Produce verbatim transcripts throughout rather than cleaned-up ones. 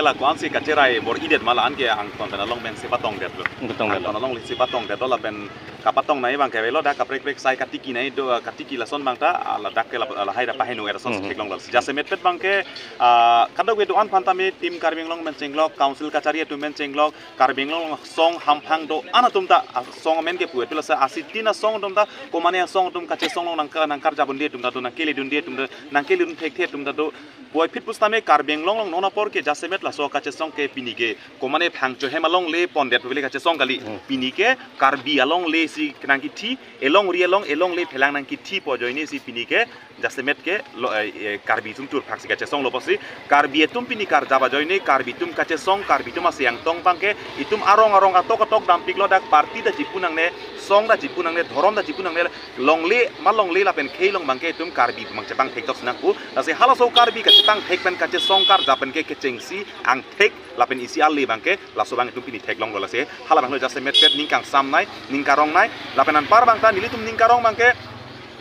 La ko-ansi kacherai bor-idet ma la-an ke angton pen along pen si patongdetlo. Patongdetlo. Angton alongle si patongdetlo lapen kapatong nangji abang ke avelo, dak kaprek prek sai katiki nangji do, katiki lason abang ta, ah, ladak ke la, lahai dak paheno era son Hmm. si theklonglo. Jasemet pet abang ke, ah, kadokave do-an aphan tame Team Karbi Anglong pen chenglok, Council kachari atum pen chenglok, Karbi Anglong song hamphang do-an atum ta, ah, song amen ke puet pilo sa, asitin asong atum ta, komane asong atum kachesong along nangka-, nangkarjap dunde atum ta do, nangkele dunde atum ta, nangkele dun thekthe atum ta do. Puvoiphit pusitame Karbi Anglong along non apor ke jasemet laso kachesong ke pini ke komane phangcho hem alongle pondet pu beli kachesong kali. Hmm. Pini ke Karbi alongle si nangkithi, elongri along, elongle phelang nangkithi pu ajoine si pini ke jasemet ke lo, eh, eh, Karbi atum thurphak si kachesonglo pusi, Karbi atum pini karjap ajoine, Karbi atum kachesong, Karbi atum asi angtong abang ke, itum arong arong atok atok dampiklo, dak party ta chipu nangne, song ta chipu nangne, dhorom ta chipu nangne, longle, malongle lapen khei along abang ke itum Karbi abang chepangthek tok si nangpo. Lasi halaso Karbi kachepangthek pen kachesong karjap pen ke kechengsi angthek lapen isi ale abang ke laso abang itum pini theklonglo. Lasi hala abanglo jasemet pet ning kangsam nangji, ning karong nangji, lapen anpar abang ta nelitum ning karong abang ke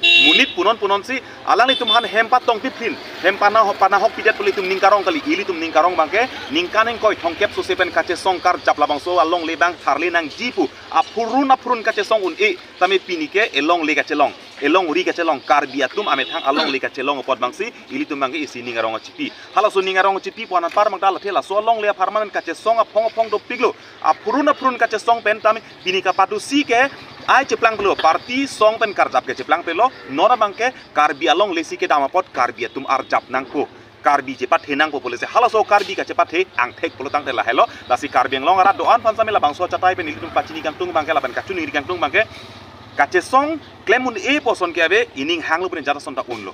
monit punon punon si alanglitum aphan hem patong piphin, hem pana, panahok pidet pu ilitum ning karong kali. Ilitum ning karong abang ke ningkan ingkoi thomkep sose pen kachesong karjap labangso alongle abang tharle nangji pu aphurun aphurun kachesong un-e tame pini ke elongle kachelong, elongri kachelong, Karbi atum amethang alongle kachelong apot abang si ilitum abang ke isi ning arong achipi. Halaso ning arong achipi pu anpar abang ta lathe laso alongle apharman kachesong aphong aphong dopiklo. Aphurun aphurun kachesong pen tame pini kapado si ke ai cheplang pelo, party song pen karjap ke cheplang pelo, non abang ke Karbi alongle si kedam apot Karbi atum arjap nangpo, Karbi chepathe nangpo pu lesi halaso Karbi kachepathe angthek pulo tangte lahelo. Lasi Karbi Anglong arat do-an aphan sami labangso achatai pen ilitum pachini kangtung abang ke lapen kachuningri kangtung abang ke kachesong klem un-e pu ason ke ave, ining hanglo pu ne jat ason ta unlo.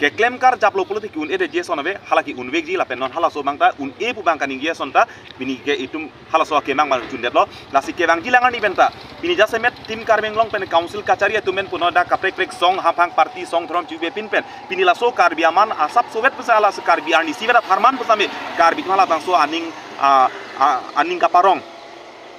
Keklem karjaplo pulote ke-un-edet ason ave, hala ke-unvekji lapen non halaso abang ta un-e pu abang kaningje ason ta pini ke itum halaso akemang abang chundetlo. Lasi kevangji lang arni pen ta pini jasemet Team Karbi Anglong pen Council kachari atum pen punon dak kaprek prek song hamphang party song dhorom chibe pin pen pini laso Karbi aman asap sovet pusi halaso Karbi arnisi vet apharman pusitame Karbi atum halabangso aning, ah, ah, aning kaparong,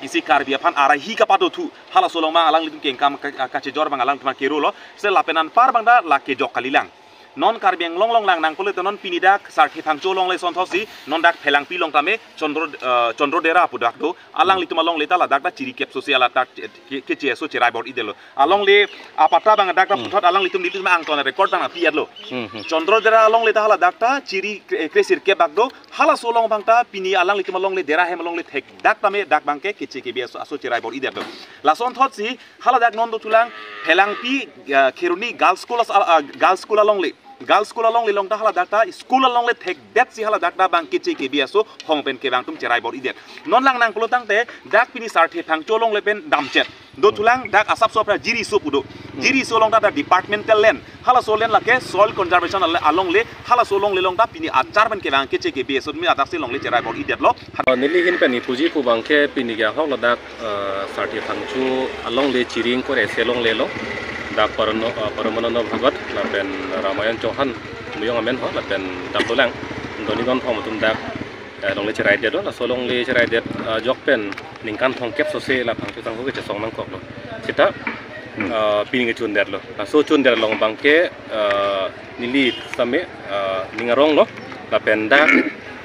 isi Karbi aphan arahi kapado thu, halaso along abang alanglitum kengkam ka-, kachejor abang alangtum kerolo. Se lapen anpar abang ta la kejok kalilang. Non Karbi Anglong along lang nang pulote non pini dak Sarthe Phangcho alongle asonthotsi non dak Phelangpi along tame Chondro, eh, Chondro Dera pu dak do. Alanglitum alongle ta ladak ta chirikep sose ala dak ke, ke, keche aso cherai bor-idetlo. Alongle apatta abang dak ta Hmm. puthot alanglitum nelitum angton record abang pi-etlo. Hmm, hmm. Chondro Dera alongle ta haladak ta chiri kre-, kresirkep bak do. Halaso along abang ta pini alanglitum alongle Dera hem alongle thek dak tame dak abang ke keche kebi aso, aso cherai bor-idetlo. Lasonthotsi haladak non dothulang Phelangpi, ah, Kheroni Girls School as-, ah, ah, Girls School alongle. Girls School alongle along ta haladak ta school alongle thekdetsi haladak ta abang keche kebi aso hong pen kevang atum cherai bor-idet. Non lang nang pulo tangte dak pini Sarthe Phangcho alongle pen damchet. Dothulang dak asap sopra Jiri so pu do. Jiri so along ta dak departmental land. Halaso land lake soil conservation al-, alongle, halaso alongle along ta pini achar pen kevang keche kebi aso tumi adak si longle cherai bor-idetlo. Neli ahin pen ipuji pu abang ke pini ke ahok ladak, eh, Sarthe Phangcho alongle chiri ingkoi ra isi alongle lo. Dak Parano-, eh, Paramananda Bhagat lapen Ramayan Chauhan muyong amen ho lapen dak dolang. Doni don thom atum dak, eh, longle cherai detlo, laso longle cherai det, eh, ajok pen ningkan thomkep sose la Phangcho Sangho kechesong nangkoklo. Seta, Hmm. eh, pini kechundetlo. Laso chundet along abang ke, eh, neli sami, eh, ning aronglo. Lapen dak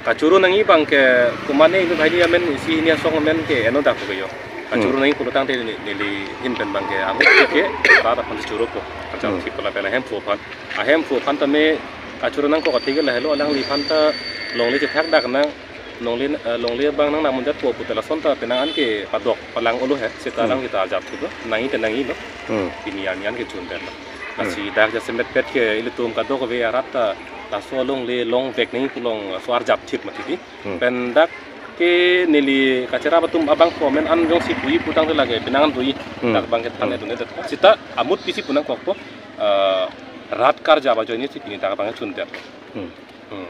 kachoro nangji abang ke komane inut hini amen isi hini asong amen ke eno dak ke yo. Kachoro Hmm. nangji pulo tangte ne-, neli ahin pen abang ke angut ke ta aphan choro po. Kachoro Hmm. si pulo pen ahemphu aphan. Ahemphu aphan tame kachoro nangkok athe ke lahelo alangliphan ta longle chethak dak nang longle, eh, longle abang nang nangmunjat po puta lason ta penang an ke padok palang olo he seta Hmm. alanglita ajap thudo nangji te nangjilo. Hmm. Pini arni an kechundetlo. Hmm. Lasi dak jasemet pet ke ilitum kadokave arat ta laso longle longvek nangji pu along laso arjap thip mati di. Hmm. Pen dak ke neli kacherap atum abang komen an jongsi puji pu tangte lake penang an puji. Hmm. Dak abang ke than Hmm. etun edet. Seta amut pisi pu nangkokpo, eh, rat karjap ajoine si pini dak abang chundet. Hmm. Hmm.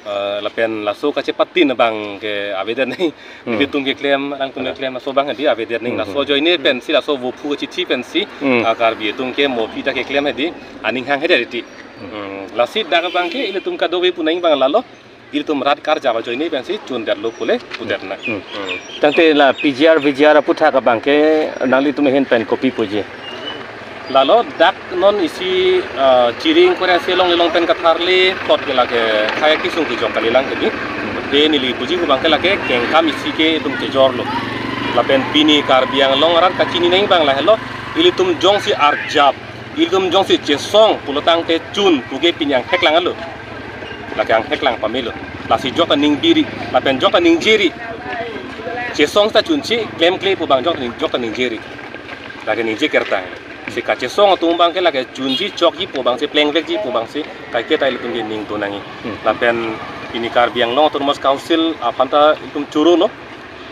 Eh, lapen laso kachepatin abang ke avedet nangji. Hmm. Itum keklem, alangtum Hmm. keklem, laso abang hedi avedet nangji. Hmm. Laso ajoine pensi, laso vophu kachithi pensi, Hmm. ah, Karbi atum ke mo pi ta keklem hedi, aning hanghedet iti. Hmm. Hmm. Lasi dak abang ke ilitum kadokave pu nangji abang lalo. Ilitum rat karjap ajoine pensi chundetlo pule pudet nang. Hmm. Hmm. Tangte la P G R, V G R aputhak abang ke nanglitum ahin pen kopi puji? Lalo dak non isi, eh, chiri ingkoi ra isi alongle along pen katharle plot ke lake khei akesung kejok kalilang ke di. Te neli puji pu abangke lake kengkam isi ke itum chejorlo. Lapen pini Karbi Anglong arat kachini nang abang lahelo, ilitum jongsi arjap, ilitum jongsi chesong pulotangte chun puke pini angthek lang alo. Lake angthek lang pamelo. Lasi jokta ningbiri, lapen jokta ningjeri. Chesong ta chunsi, klemkle pu abang jokta ning, jokta ningjeri. Lake ningje kertang. Si kachesong atum abangke lake chunji chokji pu abangsi plengvekji pu abangsi kaike ta ilitum ke ning tonangji. Hmm. Lapen pini Karbi Anglong Autonomous Council aphan ta itum chorolo.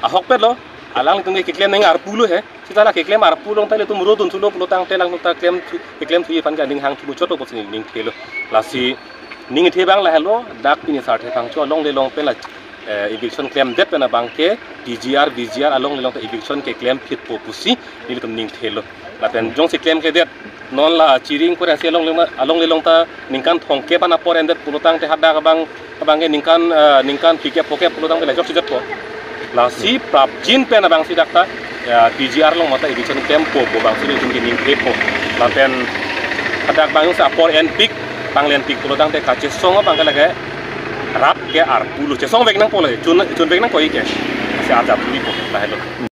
Ahokpetlo. Alanglitum ke keklem nang arpulo he. Seta la keklem arpu along ta ilitum rodun thulo pulotangte alangtum ta klem thu, keklem thuji aphan ke aning hang thumu chotpo pusi neli ningthelo. Lasi ningthe abang lahelo, dak pini Sarthe Phangcho alongle along pen la, eh, eviction klemdet pen abangke T G R, V G R alongle along ta eviction keklem phitpo pusi nelitum ningthelo. Lapen jongsi klemkledet, non la Chiring Kurasi alongle along, alongle along ta ningkan thomkep an apor endet pulotangte hadak abang, abangke ningkan, eh, ningkan phlikep phokep pulotangte la joksidetpo. Lasi prapjin pen abangsi dak ta, ya, T G R along mate eviction klempo pu abangsi nelitum ke ningthepo. Lapen hadak abangsi apor enpik, panglenpik pulotangte kachesong abangke lake rap ke arpulo, chesongvek nangpo le, chun, chunvek nangpo ke. Lasi arjap thujipo, lahelo.